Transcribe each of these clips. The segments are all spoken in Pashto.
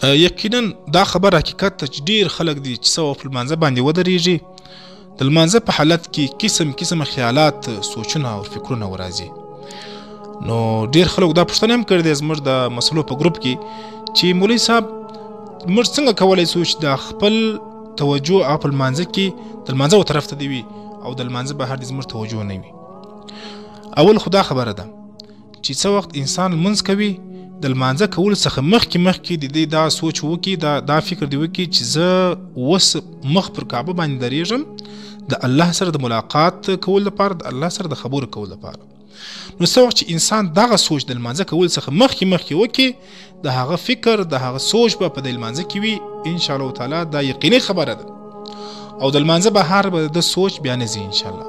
یقینا دا خبره حقیقت ته چې ډیر خلک دي چې څه وخت په لمانځه باندې ودرېږي، د لمانځه په حالت کې قسم قسم خیالات، سوچونه او فکرونه ورځي. نو ډیر خلک دا پوښتنه هم کړې ده زموږ د مسلو په ګروپ کې چې مولوي صاحب موږ څنګه کولی سو چې د خپل توجه هغه په لمانځه کې د لمانځه و طرف ته دی وي او د لمانځه بهر دې زموږ توجه نه وي. اول خو دا خبره ده چې څه وخت انسان لمونځ کوي، د لمانځه کولو څخه مخکې مخکې د دې دا سوچ وکړي، دا فکر دې وکړي چې زه اوس مخ پر کعبه باندې درېږم د الله سره د ملاقات کولو لپاره، د الله سره د خبرو کولو لپاره. نو څه وخت چې انسان دغه سوچ د لمانځه کولو څخه مخکې مخکې وکړي، د هغه فکر د هغه سوچ به په د لمانځه کې وي ان شاء الله تعالی. دا یقیني خبره ده. او د لمانځه بهر به د سوچ بیا نه ځي ان شاء الله.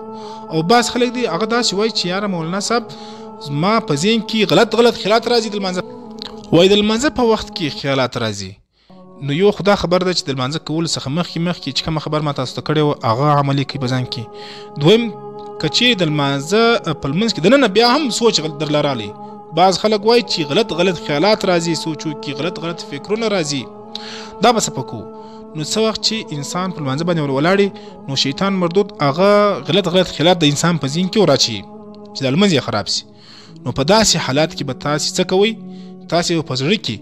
او بعض خلک دي هغه داسې وایي چې یاره مولانا صاحب زما په ذهن کې غلط غلط خیالات راځي د لمانځه، وایي د لمانځه په وخت کې خیالات راځي. نو یو خدا خبر ده چې د لمانځه کولو څخه مخکې مخکې چې کومه خبر ما تاسو ته کړې وه هغه عملي کوي په ځان کې. دویم، که چیرې د لمانځه په لمونځ کې دننه بیا هم سوچ درله راغلی، بعض خلک وایي چې غلط غلط خیالات راځي، سوچو کې غلط غلط فکرونه راځي، دا به څه په کوو؟ نو څه وخت چې انسان په لمانځه باندې ولاړي، نو شیطان مردود هغه غلط غلط خیالات د انسان په ذهن کې وراچوي چې د لمونځ یې خراب سي. نو په داسې حالات کې به تاسې څه کوئ؟ تاسې به په زړه کې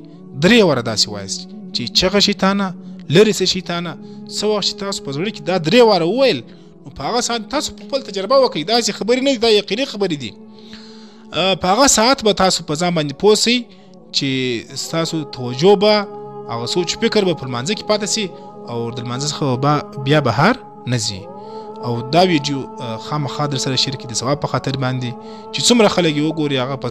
درې واره داسې وایاست چې چغه شیطانه، لرې سه شیطانه. څه وخت چې تاسو په زړه کې دا درې واره وویل، نو په هغه ساعت تاسو په خپل تجربه وکړئ، داسې خبرې نه دي، دا یقیني خبرې دي. په هغه ساعت به تاسو په ځان باندې پوه سئ چې ستاسو توجه به هغه سوچ فکر به په لمانځه کې پاتې سي او د لمانځه څخه به بیا بهر نه ځي. او دا ویډیو خامخا در سره شریک د ثواب په خاطر باندې چې څومره خلک یې وګوري هغه په